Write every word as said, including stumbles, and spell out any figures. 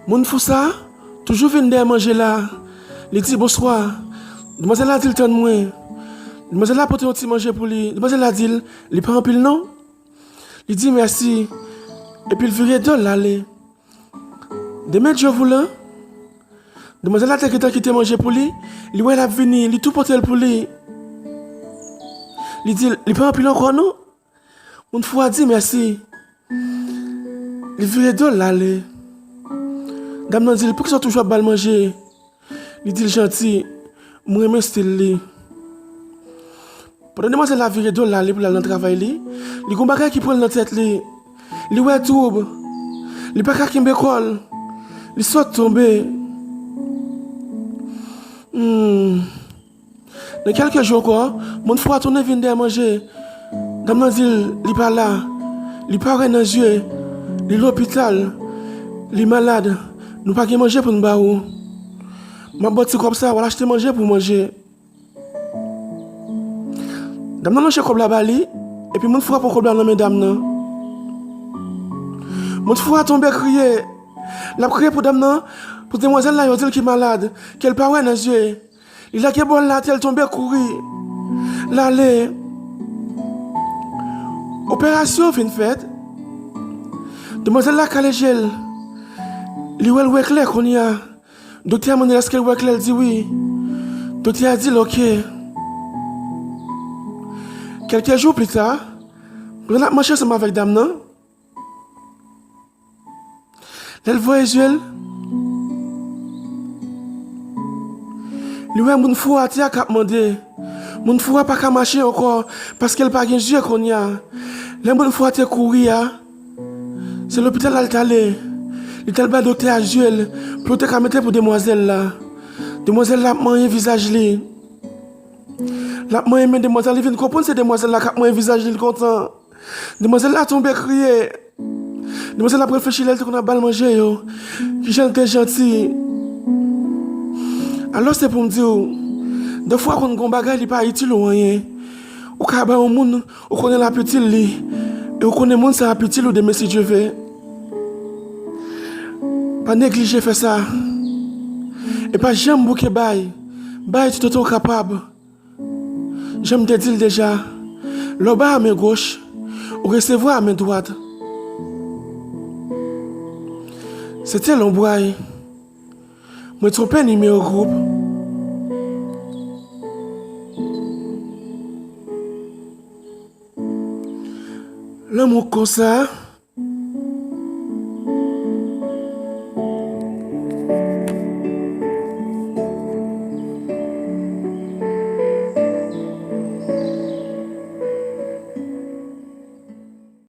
Moun fou sa a toujou vin dèyè manje la. Li di, "Bonswa." Demwazèl la di l, "Tann mwen." Demwazèl la pote yon ti manje pou li. Demwazèl la di l, "Li pa anpil non." Li di, "Mèsi." Epi l vire do l ale. Demen djovoulan, demwazèl la te gentan kite manje pou li. Li wè l ap vini, li tou pote l pou li. Li di, "Li pa anpil ankò non." Moun fou a di, "Mèsi." Li vire do l ale. Dam nan di l, "Poukisa w toujou ap ba l manje?" Li di l, "Janti, mwen renmen estil li." Pandan demwazèl la vire do l ale pou l al nan travay li, li gon bagay ki pran l nan tèt li. Li wè twoub. Li pa ka kenbe kò l. Li sot tonbe. Hmm. Nan kèlke jou ankò, moun fou a tounen vin dèyè manje. Dam nan di l, "Li pa la. Li pa wè nan zye. Li lopital. Li malad. Nou pa gen manje pou n ba ou. M ap ba w ti kòb sa, w al achte manje pou w manje." Dam nan lonje kòb la ba li, epi moun fou a pran kòb la nan men dam nan. Moun fou a tonbe kriye. L ap kriye pou dam nan, pou demwazèl la yo di l ki malad, ke l pa wè nan zye. Li lage bòl la atè, l tonbe kouri. L ale. Operasyon fin fèt. Demwazèl la kale je l. Li wè l wè klè kounye a. Doktè a mande l èske l wè klè, l di wi. Doktè a di l oke. Kèlke jou pita, pandan l ap mache ansanm avèk dam nan, lè l voye zye l, li wè moun fou a atè a k ap mande. Moun fou a pa ka mache ankò, paske l pa gen zye kounye a. Lè moun fou a te kouri a, se lopital la l t ale. Li t al bay doktè a zye l, pou yo te ka mete pou demwazèl la. Demwazèl la ap manyen vizaj li. L ap manyen men demwazèl, li vin konprann se demwazèl la k ap manyen vizaj li, l kontan. Demwazèl la tonbe kriye. Demwazèl la ap reflechi lè l te konn ap ba l manje yo. Kijan l te janti. Alò, se pou m di w, dèfwa konn gon bagay li pa itil ou anyen. Ou ka bay yon moun, ou konnen l ap itil li. E ou konnen moun sa ap itil ou demen si Dye ve. Pa neglije fè sa. E pa janm bouke bay. Bay toutotan w kapab. Jan m te di l deja, lè w bay a men goch, ou resevwa a men dwat. Se te Lonbray. Mwen twonpe nimewo gwoup. Lanmou konsa.